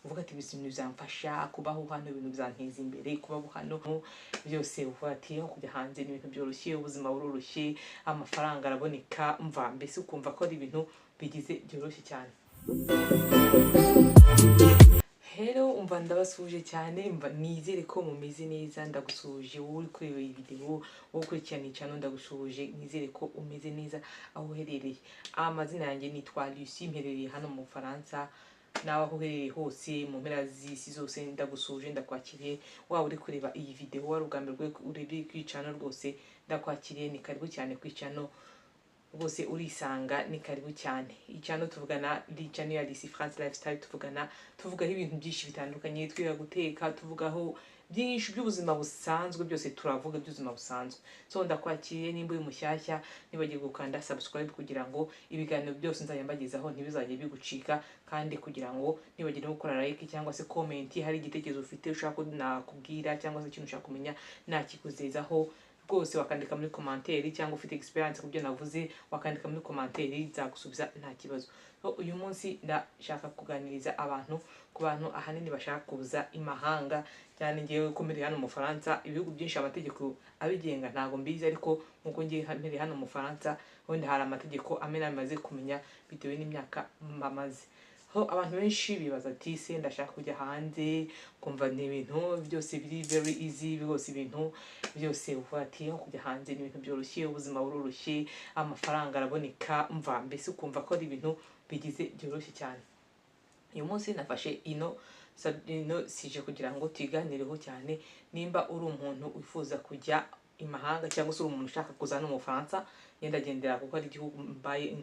Uvuga ati: "Ibintu bizamfasha kubaho hano, ibintu bizanteza imbere kubaho hano byose." Uvuga ati: "Aho kujya hanze ni ibintu byoroshye, ubuzima buroroshye, amafaranga araboneka." Mva mbese ukumva ko ari ibintu bigize byoroshye cyane. Hello, umva, ndabasuhuje cyane. Mva nizere ko mumeze neza. Ndagusuhuje wowe uri kureba iyi video, wowe ukurikirana channel, ndagusuhuje. Nizere ko umeze neza aho uherereye. Amazina yanjye nitwa Lucie, mperereye hano mu Bufaransa. Nawe aho uherereye hose mu mpera z'isi zose, ndagusuhuje, ndakwakiriye. Waba uri kureba iyi video wari ubwa mbere urebye kuri channel, rwose ndakwakiriye, ni karibu cyane kuri channel. Rwose urisanga, ni karibu cyane. Icano tuvugana ni channel ya Lucie France Lifestyle. Tuvugana, tuvugaho ibintu byinshi bitandukanye, twiga guteka, tuvugaho byinshi by'ubuzima busanzwe, byose turavuga by'ubuzima busanzwe. So ndakwakiriye. Nimba uri mushyashya, ntiwibagirwe gukanda subscribe kugira ngo ibiganiro byose nzajya mbagezaho ntibizajye bigucika, kandi kugira ngo ntiwibagirwe gukora like cyangwa se comment. Hari igitekerezo ufite ushaka ko nakubwira cyangwa se ikintu ushaka kumenya nakikuzezaho, rwose wakandika muri commentaire, cyangwa ufite experience ku byo navuze wakandika muri commentaire, nzagusubiza nta kibazo. So, uyu munsi ndashaka kuganiriza abantu ku bantu ahanini bashaka kuza imahanga cyane. Ngewe ko mpereye hano mu Faransa, ibihugu byinshi amategeko abigenga ntabwo mbizi, ariko nkuko ngiye mpereye hano mu Faransa, wenda hari amategeko amwe namaze kumenya bitewe n'imyaka mbamaze ho. Abantu benshi bibaza ati: "Se ndashaka kujya hanze, kumva ni ibintu byose biri very easy, rwose ibintu byose." Uvuga ati: "Aho kujya hanze ni ibintu byoroshye, ubuzima buroroshye, amafaranga araboneka." Mva mbese ukumva ko ari ibintu bigize byoroshye cyane. Uyu munsi nafashe ino sujet kugira ngo tuyiganireho cyane. Nimba uri umuntu wifuza kujya imahanga cyangwa se uri umuntu ushaka kuza hano mu Bufaransa, ngenda gendera kuko ari igihugu mbaye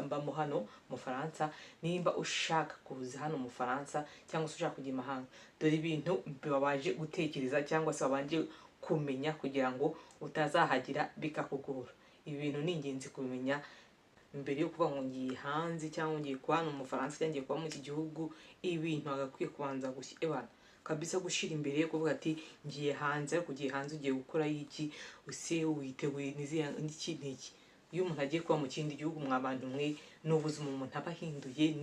mbamo hano mu Faransa. Nimba ushaka kuza hano mu Faransa cyangwa se ushaka kujya imahanga, dore ibintu babanje gutekereza cyangwa se babanje kumenya kugira ngo utazahagira bikakugora. Ibi bintu ni ingenzi kubimenya mbere yo kuvuga ngo ngiye hanze cyangwa ngiye kuba hano mu Bufaransa cyangwa ngiye kuba muri iki gihugu. Ibintu bagakwiye kubanza ebana kabisa gushyira imbere yo kuvuga ati ngiye hanze. Ariko ugiye hanze ugiye gukora iki? Use witeguye n'iki n'iki? Iyo umuntu agiye kuba mu kindi gihugu, mwa bantu mwe, ni ubuzima umuntu aba ahinduye,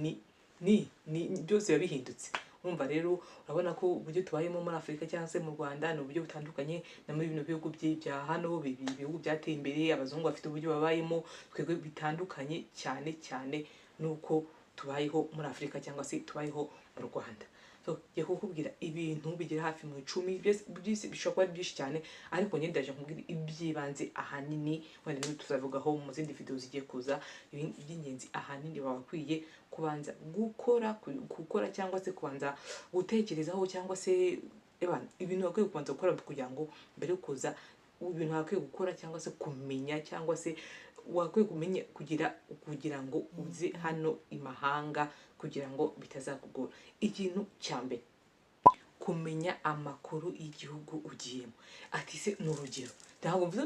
ni byose biba bihindutse. Urumva rero, urabona ko uburyo tubayemo muri Afurika cyangwa se mu Rwanda ni uburyo butandukanye na muri bino bihugu bya hano, ibihugu byateye imbere, abazungu bafite uburyo babayemo, twebwe bitandukanye cyane cyane n'uko tubayeho muri Afurika cyangwa se tubayeho mu Rwanda. So ngiye kukubwira ibintu bigera hafi mu 10 byose, bishobora kuba ari byinshi cyane, ariko njye ndaje nkubwira iby'ibanze ahanini. Wenda niba tuzavugaho mu zindi video zigiye kuza, iby'ingenzi ahanini bakwiye kubanza gukora cyangwa se kubanza gutekerezaho, cyangwa se ebana, ibintu bakwiye kubanza gukora kugira ngo mbere yo kuza, ibintu bakwiye gukora cyangwa se kumenya cyangwa se wakwiye kumenya kugira ngo uze hano imahanga, kugira ngo bitazakugora. Ikintu cya mbere, kumenya amakuru y'igihugu ugiyemo. Ati se ni urugero, ntabwo mvuze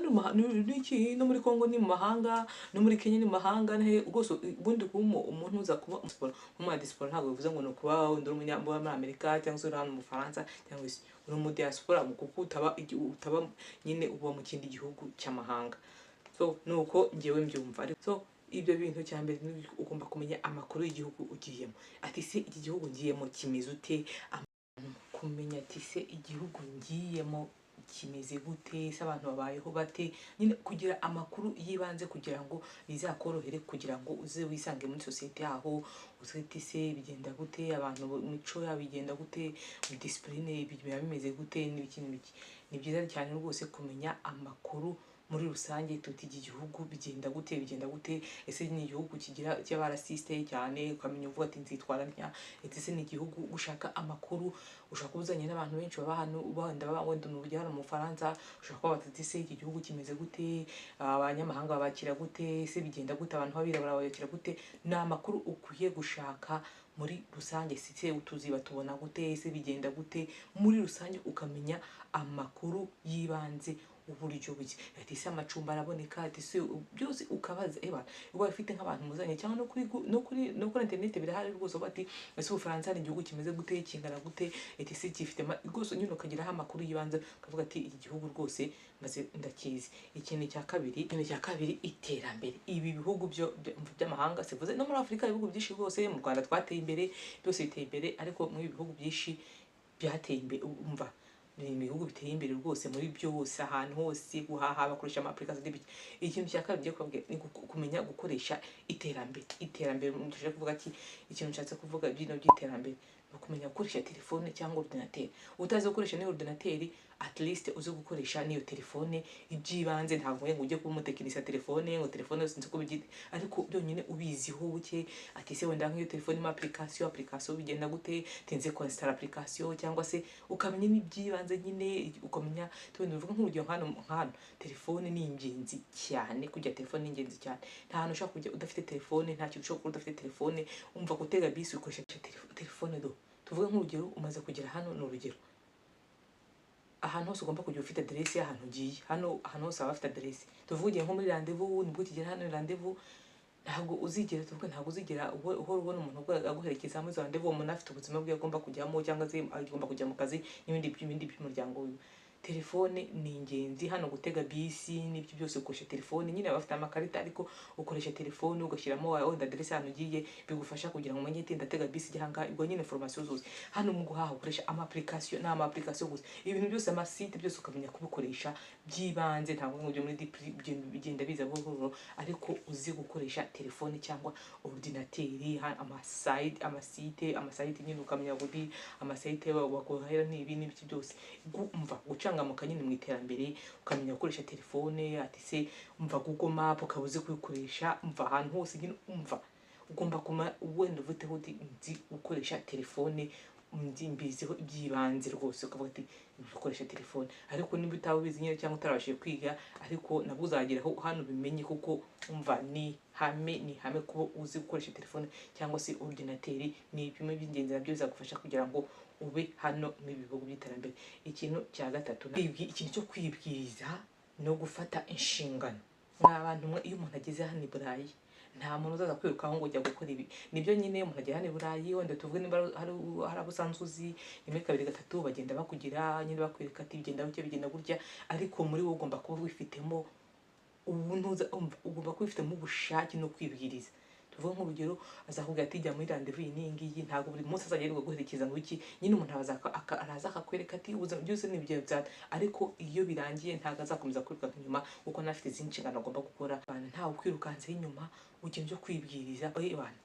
n'iki, no muri Congo ni mu mahanga, no muri Kenya ni mu mahanga, rwose ubundi kuba umuntu uza kuba umu diaspora ntabwo bivuze ngo ni ukuba wenda uri muri Amerika cyangwa se uri hano mu Bufaransa cyangwa se uri mu diaspora, kuko utaba nyine uba mu kindi gihugu cy'amahanga. So nuko ngewe mbyumva. So ibyo bintu cya mbere ni ugomba kumenya amakuru y'igihugu ugiyemo. Ati se iki gihugu ngiyemo kimeze ute? Kumenya ati se igihugu ngiyemo kimeze gute? Se abantu babayeho bate? Nyine kugira amakuru y'ibanze kugira ngo bizakorohere, kugira ngo uze wisange muri sosiyete yaho. Uze uti: "Se bigenda gute? Abantu imico yabo igenda gute? Discipline biba bimeze gute?" N'ibiki n'ibiki. Ni byiza cyane rwose kumenya amakuru muri rusange, tuti iki gihugu bigenda gute, bigenda gute? Ese ni igihugu kigira cy'aba raciste cyane? Ukamenya uvuga ati: "Nzitwara ntya." Ese se ni igihugu, ushaka amakuru, ushaka kuba uzanye n'abantu benshi baba hano, wenda baba, wenda ni urugero, hano mu Bufaransa, ushobora kuba bati: "Se iki gihugu kimeze gute? Abanyamahanga babakira gute? Ese bigenda gute? Abantu b'abirabura babakira gute?" Ni amakuru ukwiye gushaka muri rusange. Se utuzi batubona gute? Ese bigenda gute muri rusange? Ukamenya amakuru y'ibanze. uburyo buke, ati se amacumbi araboneka, ati se byose ukabaza. Eba uba ufite nk'abantu muzanye cyangwa no kuri internet birahari rwose, uba ati ese Ubufaransa ni igihugu kimeze gute, kingana gute, ati se gifite rwose nyine ukagiraho amakuru y'ibanze, ukavuga ati iki gihugu rwose maze ndakizi. Ikintu cya kabiri, iterambere. Ibi bihugu byo by'amahanga, sivuze no muri Afurika, ibihugu byinshi rwose, mu Rwanda twateye imbere, byose biteye imbere, ariko muri ibi bihugu byinshi byateye imbere, umva, ni ibihugu biteye imbere rwose muri byose, ahantu hose guhaha bakoresha ama application n'ibiki. Ikintu cya kabiri ngiye kubabwira ni kumenya gukoresha iterambere. Iterambere nshaka kuvuga ki? Ikintu nshatse kuvuga bino by'iterambere ni ukumenya gukoresha telefone cyangwa ordinateur. Utazi gukoresha n'iyo ordinateur, at least uzi gukoresha n'iyo telefone iby'ibanze. Ntabwo ngo ujye kuba umutekinisiye telefone, ngo telefone sinzi uko bigenda, ariko byonyine ubiziho buke, ati se wenda nk'iyo telefone irimo application bigenda gute, tinze ko install application, cyangwa se ukamenya n'iby'ibanze nyine, ukamenya tubona uvuga nk'urugero nk'hano telefone ni ingenzi cyane. Kujya telefone ni ingenzi cyane. Nta hantu ushobora kujya udafite telefone, nta kintu ushobora gukora udafite telefone. Umva, gutega bisi ukoresha telefone. Do tuvuge nk'urugero, umaze kugera hano, ni urugero, ahantu hose ugomba kujya ufite aderesi y'ahantu ugiye. Hano ahantu hose haba hafite aderesi. Tuvuge ugiye nko muri rendez-vous, nibwo ukigera hano, rendez-vous ntabwo uzigera, tuvuge ntabwo uzigera uhora ubona umuntu aguherekeza muri izo rendez-vous. Uwo muntu afite ubuzima bwe agomba kujyamo, cyangwa se agomba kujya mu kazi n'ibindi by'umuryango wiwe. Telefone ni ingenzi hano. Gutega bisi n'ibyo byose ukoresha telefone nyine. Baba bafite amakarita, ariko ukoresha telefone ugashyiramo wenda aderesi ahantu ugiye, bigufasha kugira ngo umenye ati ndatega bisi ijya ahangaha. Ubwo nyine information zose. Hano mu guhaha ukoresha ama application, ni ama application gusa, ibintu byose, ama site byose ukamenya kubikoresha by'ibanze. Ntabwo ngo ujye muri dipri, bigenda biza buhoro buhoro, ariko uzi gukoresha telefone cyangwa ordinateur, ama site nyine ukamenya buri ama site baguhahira n'ibi n'ibiki byose. Umva, gucangamuka nyine mu iterambere, ukamenya gukoresha telefone, ati se umva Google Map ukaba uzi kuyikoresha, umva ahantu hose nyine, umva ugomba kuma wenda ufiteho uti nzi gukoresha telefone, nzi mbiziho iby'ibanze rwose, ukavuga ati nzi gukoresha telefone. Ariko niba utaba ubizi nyine cyangwa utarabashije kwiga, ariko nabwo uzageraho hano ubimenye, kuko umva ni hame kuba uzi gukoresha telefone cyangwa se ordinateur. Ni bimwe by'ingenzi, nabyo bizagufasha kugira ngo ube hano mu bihugu by'iterambere. Ikintu cya gatatu, ikintu cyo kwibwiriza no gufata inshingano. Mwa bantu mwe, iyo umuntu ageze hano i Burayi, nta muntu uzaza kwirukaho ngo ujya gukora ibi. Nibyo nyine, umuntu agera hano i Burayi, wenda tuvuge niba hari abo usanzwe uzi, rimwe, kabiri, gatatu, bagenda bakugira nyine bakwereka ati bigenda gutya, bigenda gutya, ariko muri wowe ugomba kuba wifitemo ubu ntuza, umva, ugomba kuba wifitemo ubushake no kwibwiriza. Tuvuge nk'urugero, azakubwira ati jya muri rendez-vous iyi n'iyi ngiyi. Ntabwo buri munsi azajya yirirwa aguherekeza ngo iki. Nyine umuntu araza akakwereka ati ubuzima byose ni ibyo bya, ariko iyo birangiye ntabwo azakomeza kwirukanka inyuma, kuko nawe afite izindi nshingano agomba gukora. Abantu ntawe ukwirukanseho inyuma. Ikintu cyo kwibwiriza, oye bana,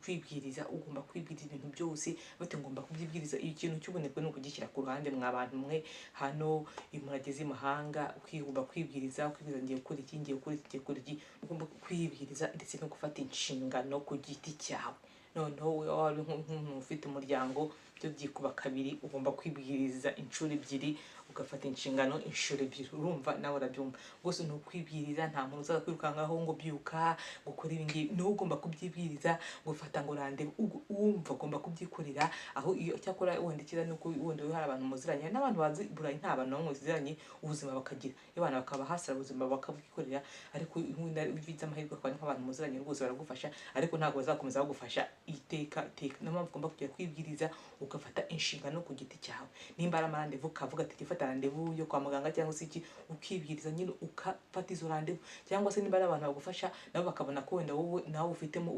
kwibwiriza, ugomba kwibwiriza ibintu byose, bati ngomba kubyibwiriza. Ikintu cy'ubunebwe ni ukugishyira ku ruhande. Mwa bantu mwe, hano iyo umuntu ageze i mahanga, ukigomba kwibwiriza, ukibwiriza ngiye gukora iki, ngiye gukora iki, ngiye gukora iki. Ugomba kwibwiriza ndetse no gufata inshingano ku giti cyawe. Noneho wowe waba uri nk'umuntu ufite umuryango, byo byikuba kabiri, ugomba kwibwiriza inshuro ebyiri, ugafata inshingano inshuro ebyiri. Urumva nawe urabyumva rwose, ni ukwibwiriza. Nta muntu uzaza kwirukankaho ngo byuka gukora ibi ngibi, niwe ugomba kubyibwiriza, gufata ngo rendez-vous, wumva ugomba kubyikorera. Aho iyo cyakora wenda ikiza ni uko wenda hari abantu muziranye, hari n'abantu bazi Burayi, nta bantu bamwe muziranye, ubuzima bakagira iyo abantu bakaba hasara ubuzima bakabwikorera. Ariko wenda ugize amahirwe akaba ari nk'abantu muziranye rwose baragufasha, ariko ntabwo bazakomeza bagufasha iteka iteka. Niyo mpamvu ugomba kujya kwibwiriza, ugafata inshingano ku giti cyawe. Nimba ari ama rendez-vous, ukavuga ati gifata rendez-vous yo kwa muganga cyangwa se iki, ukibwiriza nyine ukafata izo rendez-vous, cyangwa se niba ari abantu bagufasha, nabo bakabona ko wenda wowe nawe ufitemo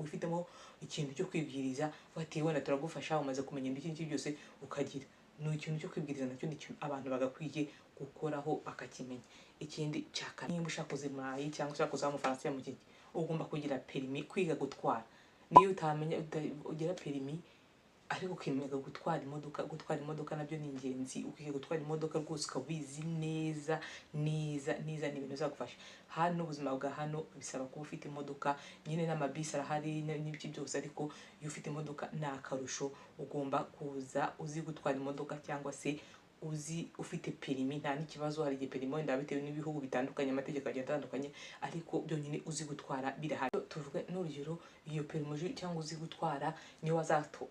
ikintu cyo kwibwiriza, bati wenda turagufasha, umaze kumenya ibiki n'iki byose, ukagira. Ni ikintu cyo kwibwiriza, nacyo ni ikintu abantu bagakwiye gukoraho bakakimenya. Ikindi cya kane, nimba ushaka kuza i Burayi cyangwa ushaka kuza mu Faransa mu gihe, ugomba kugira permis, kwiga gutwara. Niyo utamenya ugira permis, ariko ukimenya gutwara imodoka. Gutwara imodoka nabyo ni ingenzi. Ukiga gutwara imodoka rwose, ukaba ubizi neza neza neza, ni ibintu bizagufasha hano. Ubuzima bwa hano bisaba kuba ufite imodoka nyine, n'amabisi arahari n'ibiki byose, ariko iyo ufite imodoka ni akarusho. Ugomba kuza uzi gutwara imodoka cyangwa se uzi ufite permis, nta n'ikibazo. Hari igihe permis wenda bitewe n'ibihugu bitandukanye amategeko agenda atandukanye, ariko byonyine uzi gutwara birahari. Tuvuge n'urugero, iyo permis cyangwa uzi gutwara, niyo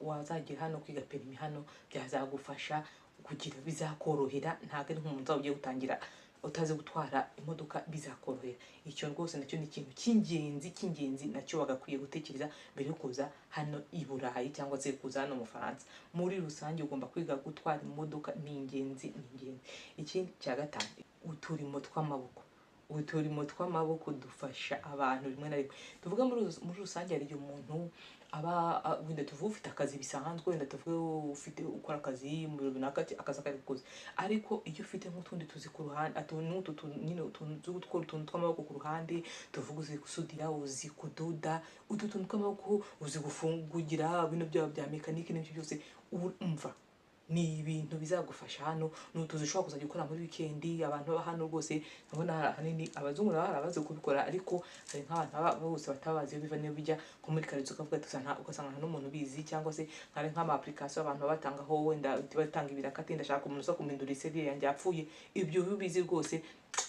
wazagera hano kwiga permis hano, byazagufasha kugira bizakorohera. Ntabwo ari nk'umuntu uzaba ugiye gutangira. utazi gutwara imodoka bizakorohera. Icyo rwose nacyo ni ikintu cy'ingenzi nacyo bagakwiye gutekereza mbere yo kuza hano i Burayi cyangwa se kuza hano mu Faransa. Muri rusange ugomba kwiga gutwara imodoka, ni ingenzi, ni ingenzi. Ikindi cya gatanu, uturimo tw'amaboko. Uturimo tw'amaboko dufasha abantu rimwe na rimwe. Tuvuga muri rusange hari igihe umuntu aba wenda tuvuge ufite akazi bisanzwe, wenda tuvuge ufite ukora akazi mu biro runaka, akazi akari kuzi, ariko iyo ufite nk'utundi tuzi ku ruhande, n'utu nyine utuntu zo gukora utuntu tw'amaboko ku ruhande, tuvuge uzi gusudira, uzi kudoda, utu tuntu tw'amaboko, uzi gufungugira bino byaba bya mekanike n'ibyo byose, umva ni ibintu bizagufasha hano. Ni utuzi ushobora kuzajya ukora muri wikendi. Abantu baba hano rwose ndabona ahanini abazungu nabo hari abazi kubikora, ariko hari nk'abantu baba bose batabazi iyo biva n'iyo bijya, nko muri karitsiye ukavuga ati ugasanga nta n'umuntu ubizi, cyangwa se hari nk'ama application abantu baba batangaho, wenda batanga ibiraka ati ndashaka umuntu uza kumindura iserire yanjye yapfuye. Ibyo iyo ubizi rwose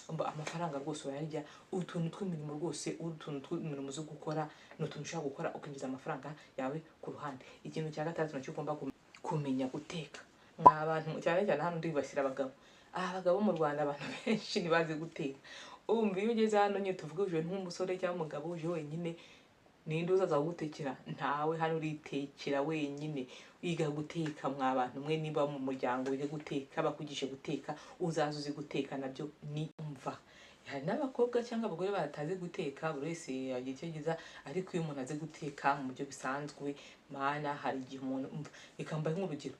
amafaranga rwose urayarya. Utuntu tw'imirimo rwose, utuntu tw'imirimo zo gukora ni utuntu ushobora gukora ukinjiza amafaranga yawe ku ruhande. Ikintu cya gatandatu nacyo ugomba kumenya guteka. Mwa bantu cyane cyane hano ndibasira abagabo, abagabo mu Rwanda abantu benshi ntibazi guteka. Umva iyo ugeze hano nyine tuvuge uje nk'umusore cyangwa umugabo uje wenyine, ninde uzaza kugutekera? Ntawe. Hano uritekera wenyine. Wiga guteka mwa bantu mwe, niba mu muryango wige guteka, bakugishe guteka, uzaza uzi guteka nabyo ni umva. Hari n'abakobwa cyangwa abagore batazi guteka, buri wese yagira icyo ageza, ariko iyo umuntu azi guteka mu buryo bisanzwe, mana hari igihe umuntu umva. Reka mbahe nk'urugero,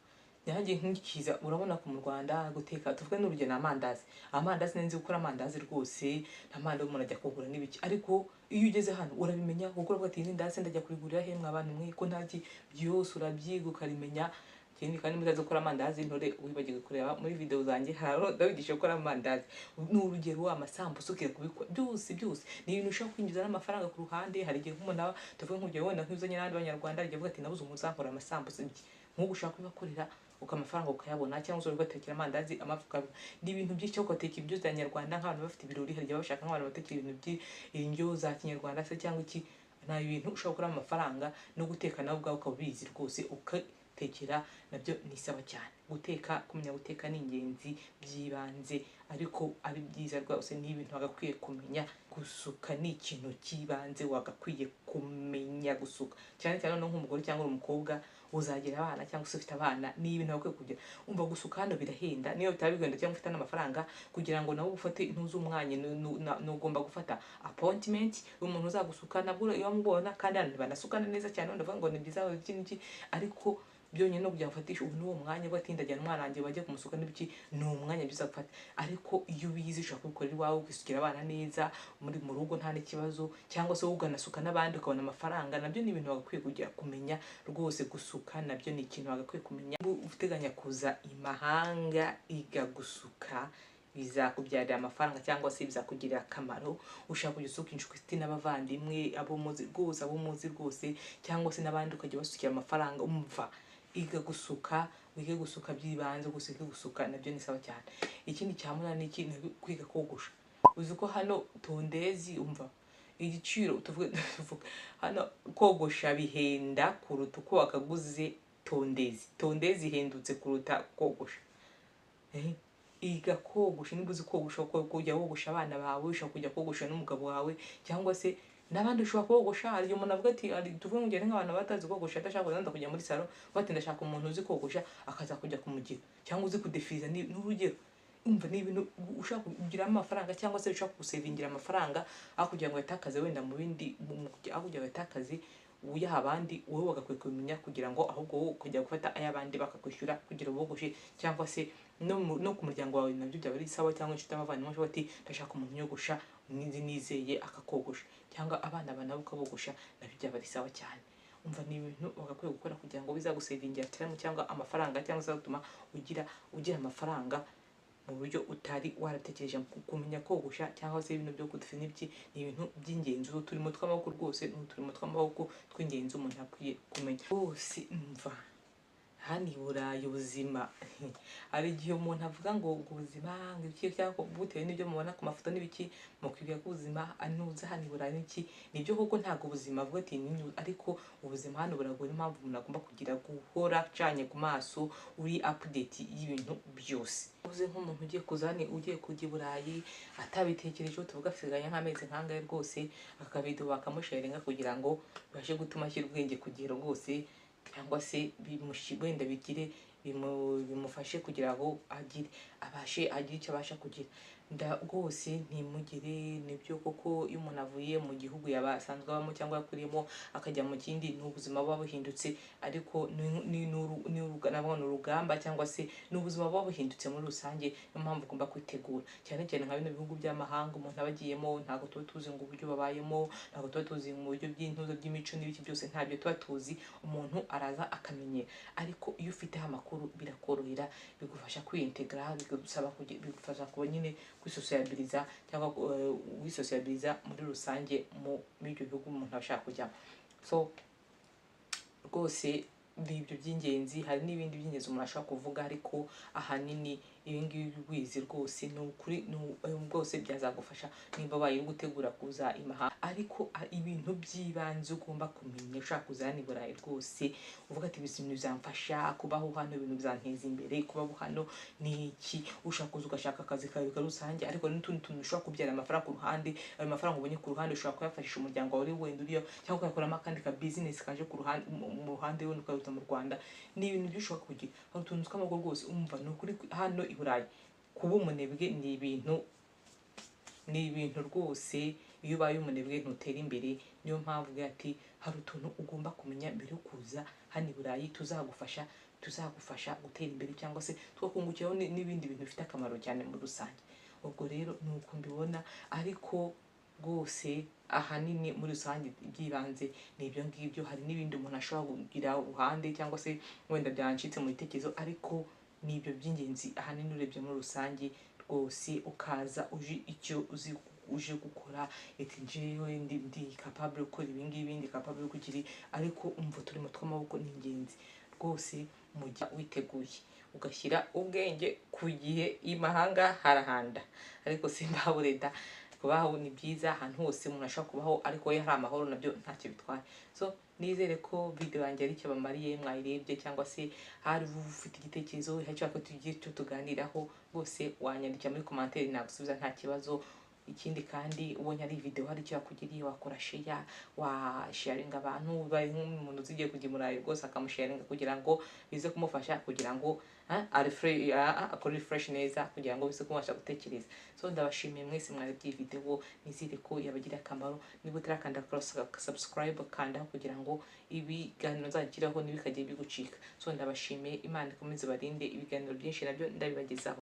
nanjye nkikiza urabona ko mu Rwanda guteka, tuvuge n'urugero ni amandazi. Amandazi nzi gukora amandazi rwose, nta mandazi umuntu ajya kugura n'ibiki, ariko iyo ugeze hano urabimenya kuko uravuga ati iyi ndajya kurigurira he mwa bantu mwe ko ntaki, byose urabyiga ukarimenya. Ikindi kandi mutazi gukora amandazi ntore wibagiwe kureba muri video zanjye hari ndabigisha gukora amandazi. Ni urugero amasambusa ukiye kubikora byose byose ni ibintu ushobora kwinjiza n'amafaranga ku ruhande. Hari igihe nk'umuntu tuvuge nk'urugero wenda nk'uzanye n'abandi banyarwanda agiye avuga ati nabuze umuntu uzankora amasambusa, nk'ubu ushaka kubibakorera ukamafaranga ukayabona, cyangwa se ugatekera amandazi amafuka. Ni ibintu byinshi ugateka ibyo bya nyarwanda nk'abantu bafite ibirori, hari igihe bashaka nk'abantu batekera ibintu by'indyo za kinyarwanda se cyangwa iki. Nta ibintu ushobora gukora amafaranga no guteka nawe ubwawe ukaba ubizi rwose ukatekera, nabyo ni sawa cyane. Guteka, kumenya guteka ni ingenzi by'ibanze, ariko ari byiza rwose, ni ibintu wagakwiye kumenya. Gusuka ni ikintu cy'ibanze wagakwiye kumenya gusuka, cyane cyane no nk'umugore cyangwa umukobwa uzagira abana cyangwa se ufite abana, ni ibintu wakwiye kugira. Umva gusuka hano birahenda, niyo bitaba bigenda cyangwa ufite n'amafaranga kugira ngo nawe ufate ntuze umwanya, ugomba gufata appointment umuntu uzagusuka nabwo iyo mubona, kandi hano banasukana neza cyane, ndavuga ngo ni byiza iki n'iki, ariko byonyine no kujya gufatisha ubu n'uwo mwanya bwo atinda ajyana umwana wanjye bajye kumusuka n'ibiki, ni umwanya byiza gufata. Ariko iyo ubizi ushobora kubikorera iwawe ukisukira abana neza muri mu rugo nta n'ikibazo, cyangwa se uganasuka n'abandi ukabona amafaranga, nabyo ni ibintu wagakwiye kugira kumenya rwose. Gusuka nabyo ni ikintu wagakwiye kumenya. Uteganya kuza imahanga, iga gusuka, bizakubyarira amafaranga cyangwa se bizakugirira akamaro. Ushaka kujya usuka inshuti n'abavandimwe, abo muzi rwose, abo muzi rwose, cyangwa se n'abandi ukajya basukira amafaranga. Umva iga gusuka, wige gusuka by'ibanze, gusa wige gusuka nabyo ni sawa cyane. Ikindi cya munani ni kwiga kogosha. Uzi ko hano tondezi, umva igiciro tuvuga hano kogosha bihenda kuruta uko wakaguze tondezi. Tondezi ihendutse kuruta kogosha. Iga kogosha, niba uzi kogosha kujya wogosha abana bawe, ushobora kujya kogosha n'umugabo wawe cyangwa se n'abandi ushobora kogosha. Hari igihe umuntu avuga ati tuvuge ngo ngende nk'abantu batazi kogosha, adashaka kugenda kujya muri salo, bati ndashaka umuntu uzi kogosha akaza kujya kumugira, cyangwa uzi kudefiza. Ni urugero. Umva ni ibintu ushaka kugiramo amafaranga cyangwa se ushaka gusevingira amafaranga, aho kugira ngo yatakaze wenda mu bindi, aho kugira ngo yatakaze uyaha abandi, wowe wagakwiye kubimenya kugira ngo ahubwo wowe ukajya gufata ay'abandi bakakwishyura kugira ubogoshe, cyangwa se no ku muryango wawe nabyo byaba ari sawa, cyangwa inshuti n'abavandimwe bashobora ati ndashaka umuntu unyogosha nizeye akakogosha, cyangwa abana nabo ukabogosha, nabyo byaba ari sawa cyane. Umva ni ibintu wagakwiye gukora kugira ngo bizagusevingira time cyangwa amafaranga, cyangwa se bizatuma ugira amafaranga mu buryo utari waratekereje. Kumenya kogosha cyangwa se ibintu byo kudufi n'ibiki ni ibintu by'ingenzi. Uturimo tw'amaboko rwose ni uturimo tw'amaboko tw'ingenzi umuntu akwiye kumenya rwose. Umva Hano i Burayi ubuzima, hari igihe umuntu avuga ngo ubuzima ngo ibiki, cyangwa bitewe n'ibyo mubona ku mafoto n'ibiki, mukwibwira ko ubuzima nuza hano i Burayi n'iki. Nibyo koko, ntabwo ubuzima avuga ati ariko ubuzima hano buragoye. Niyo mpamvu umuntu agomba kugira guhora acanye ku maso, uri update y'ibintu byose. Uze nk'umuntu ugiye kuza hano, ugiye kujya i Burayi atabitekerejeho, tuvuga asigaye nk'amezi nk'angahe rwose, akavideo bakamusharinga kugira ngo bibashe gutuma ashyira ubwenge ku gihe rwose, cyangwa se wenda bigire bimufashe kugira ngo agire abashe agire icyo abasha kugira. Nda rwose ntimugire. Nibyo koko, iyo umuntu avuye mu gihugu yaba asanzwe abamo cyangwa yakuriyemo akajya mu kindi, ni ubuzima buba buhindutse, ariko navuga ni urugamba cyangwa se ni ubuzima buba buhindutse muri rusange. Niyo mpamvu ugomba kwitegura, cyane cyane nka bino bihugu by'amahanga umuntu aba agiyemo. Ntabwo tuba tuzi ngo uburyo babayemo, ntabwo tuba tuzi mu buryo bw'intuzo by'imico n'ibiki byose, ntabyo tuba tuzi. Umuntu araza akamenyera, ariko iyo ufiteho amakuru birakorohera, bigufasha kwiyintegra, bigufasha kuba nyine kwisosiyabiliza cyangwa wisosiyabiliza muri rusange muri ibyo bihugu umuntu aba ashaka kujyamo. So rwose ni ibyo by'ingenzi. Hari n'ibindi by'ingenzi umuntu ashobora kuvuga, ariko ahanini ibi ngibi wizi rwose ni ukuri rwose byazagufasha nimba ubaye uri gutegura kuza imahanga. Ariko ibintu by'ibanze ugomba kumenya ushaka kuza hano i Burayi rwose, uvuga ati ibintu bizamfasha kubaho hano, ibintu bizanteza imbere kubaho hano ni iki? Ushaka kuza ugashaka akazi kawe ka rusange, ariko n'utundi tuntu ushobora kubyara amafaranga ku ruhande. Ayo mafaranga ubonye ku ruhande ushobora kuyafashisha umuryango wawe wenda uriyo, cyangwa ukayakoramo akandi ka business kaje ku ruhande, mu ruhande wenda ukaruta mu Rwanda. Ni ibintu byinshi ushobora kugira. Hari utuntu tw'amaboko rwose. Umva, ni ukuri hano i Burayi kuba umunebwe ni ibintu rwose, iyo ubaye umunebwe ntutera imbere. Niyo mpamvu ugira ati hari utuntu ugomba kumenya mbere yo kuza hano i Burayi tuzagufasha gutera imbere, cyangwa se twakungukiraho n'ibindi bintu bifite akamaro cyane muri rusange. Ubwo rero ni uko mbibona, ariko rwose ahanini muri rusange iby'ibanze ni ibyo ngibyo. Hari n'ibindi umuntu ashobora kugira uruhande cyangwa se wenda byancitse mu bitekerezo, ariko ni ibyo by'ingenzi ahanini urebye muri rusange rwose. Ukaza uje icyo uzi uje gukora, ati njyewe ndi capable yo gukora ibi ngibi, ndi capable yo kugira, ariko umva uturimo tw'amaboko ni ingenzi rwose. Mu gihe witeguye ugashyira ubwenge ku gihe, imahanga harahanda, ariko simbabureda. Kubaho ni byiza ahantu hose umuntu ashobora kubaho, ariko iyo hari amahoro nabyo ntacyo bitwaye. So nizere ko video yanjye ari icyo bamariye mwayirebye, cyangwa se hari ufite igitekerezo, hari icyo tugiye cyo tuganiraho, rwose wanyandikira muri commentaire nagusubiza nta kibazo. Ikindi kandi, ubonye ari video hari icyo yakugiriye, wakora share, washaringa abantu, ubaye nk'umuntu uzigiye kujya i Burayi rwose akamusharinga kugira ngo bize kumufasha, kugira ngo akore refresh neza, kugira ngo bize kumufasha gutekereza. So ndabashimiye mwese mwarebye iyi video, nizere ko yabagiriye akamaro. Niba utarakanda subscribe, kandaho kugira ngo ibiganiro nzashyiraho ntibikajye bigucika. So ndabashimiye, Imana ikomeze barinde, ibiganiro byinshi nabyo ndabibagezaho.